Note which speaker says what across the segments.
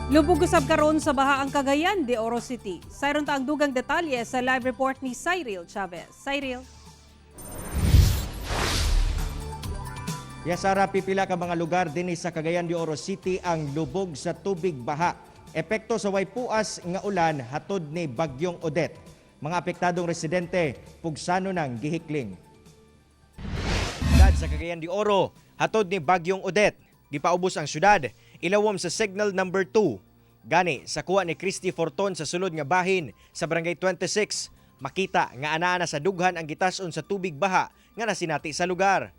Speaker 1: Lubog usab karon sa baha ang Cagayan de Oro City. Sayron ta ang dugang detalye sa live report ni Cyril Chavez. Cyril.
Speaker 2: Yes, Sara, pipila ka mga lugar dinhi sa Cagayan de Oro City ang lubog sa tubig baha. Epekto sa waypuas nga ulan hatod ni Bagyong Odette. Mga apektadong residente pugsano ng gihikling. Syudad sa Cagayan de Oro, hatod ni Bagyong Odette. Gipaubos ang syudad, ilawom sa signal number 2. Gani, sa kuha ni Christy Forton sa sulod nga bahin sa Barangay 26, makita nga anaa na sa dughan ang gitason sa tubig baha nga nasinati sa lugar.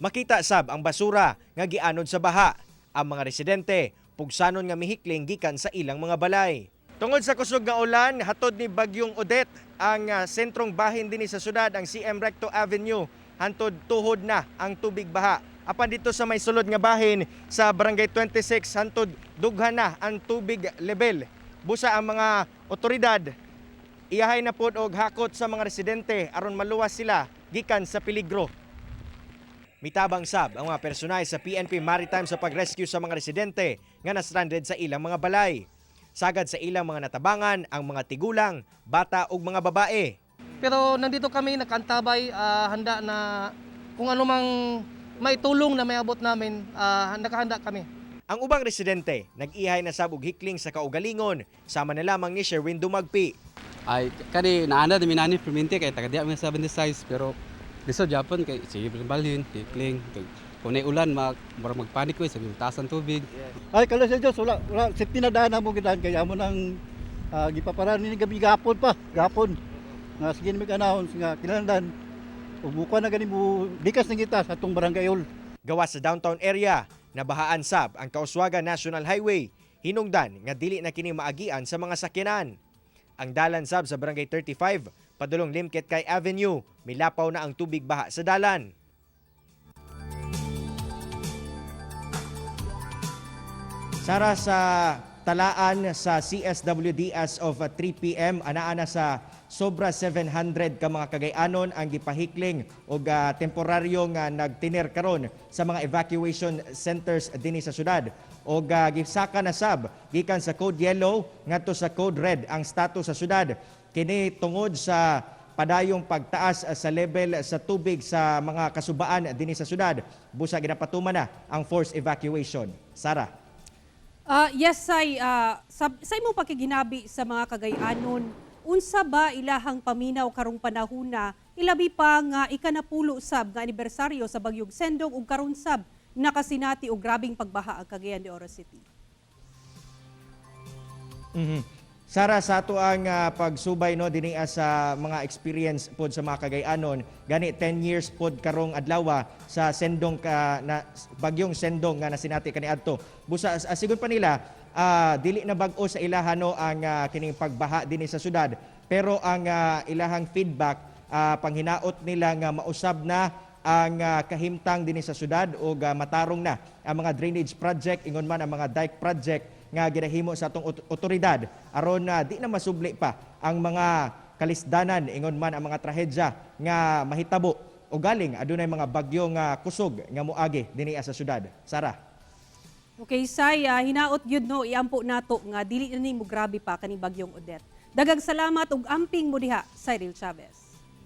Speaker 2: Makita sab ang basura nga gianod sa baha. Ang mga residente pugsanon nga mihikling gikan sa ilang mga balay. Tungod sa kusog nga ulan, hatod ni Bagyong Odette ang sentrong bahin dinhi sa syudad, ang CM Recto Avenue, hantod tuhod na ang tubig baha. Apan dito sa may sulod nga bahin sa Barangay 26, hantod dughan na ang tubig level. Busa ang mga otoridad iyahay na pod og hakot sa mga residente aron maluwas sila gikan sa peligro. Mitabang sab ang mga personay sa PNP Maritime sa pag-rescue sa mga residente nga na-stranded sa ilang mga balay. Sagad sa ilang mga natabangan ang mga tigulang, bata ug mga babae.
Speaker 3: Pero nandito kami nakantabay, handa na kung ano mang maitulong na may abot namin, nakahanda kami.
Speaker 2: Ang ubang residente nag-ihay na sab og hikling sa kaugalingon sama na lamang ni Sherwin Dumagpi.
Speaker 4: Ay, kani naana mi nani perminti kay taga diya mi sa 76, pero lisod Japon kay sige balhin, kikling. Kay kung nay ulan mag murag magpanik ko sa taas ang tubig.
Speaker 5: Ay, kala sa Diyos, wala, wala, safety na daan mo gidaan kaya mo nang gipaparan ni gabi gapon pa, gapon. Nga sige ni kanahon nga kinahanglan ubukan na gani mo likas na kita sa atong barangay hall.
Speaker 2: Gawa sa downtown area, nabahaan sab ang Kauswagan National Highway. Hinungdan nga dili na kini maagian sa mga sakyanan. Ang dalan sab sa Barangay 35, padulong Limket Kay Avenue, milapaw na ang tubig baha sa dalan. Sara, sa talaan sa CSWD as of 3 p.m., anaa na sa sobra 700 ka mga Kagayanon ang gipahikling og temporaryo nga nagtiner karon sa mga evacuation centers dinhi sa syudad. Og gisaka na sab gikan sa code yellow ngadto sa code red ang status sa syudad. Kini tungod sa padayong pagtaas sa level sa tubig sa mga kasubaan dinhi sa syudad. Busa ginapatuman na ang forced evacuation. Sara.
Speaker 1: Yes, Say, sa imong pakiginabi sa mga Kagayanon, unsa ba ilahang paminaw karong panahuna, ilabi pa nga ikanapulo sab nga anibersaryo sa Bagyong Sendong ug karon sab nakasinati og grabing pagbaha ang Cagayan de Oro City?
Speaker 2: Sara, sa ato ang pagsubay no dinhi sa mga experience pod sa mga Kagayanon, gani 10 years pod karong adlaw sa Sendong ka na Bagyong Sendong nga nasinati kaniadto. Busa sigon pa nila dili na bag-o sa ilaha no ang kining pagbaha dinhi sa syudad, pero ang ilahang feedback, panghinaot nila nga mausab na ang kahimtang dinhi sa syudad o matarong na ang mga drainage project, ingon man ang mga dike project nga ginahimo sa atong otoridad aron na di na masubli pa ang mga kalisdanan, ingon man ang mga trahedya nga mahitabo o galing adunay mga bagyo nga kusog nga moagi dinhi sa syudad. Sara.
Speaker 1: Okay, Say, hinaot gyud no iampo nato nga dili na nimo grabe pa kaning Bagyong Odette. Daghang salamat ug amping mo diha, Cyril Chavez.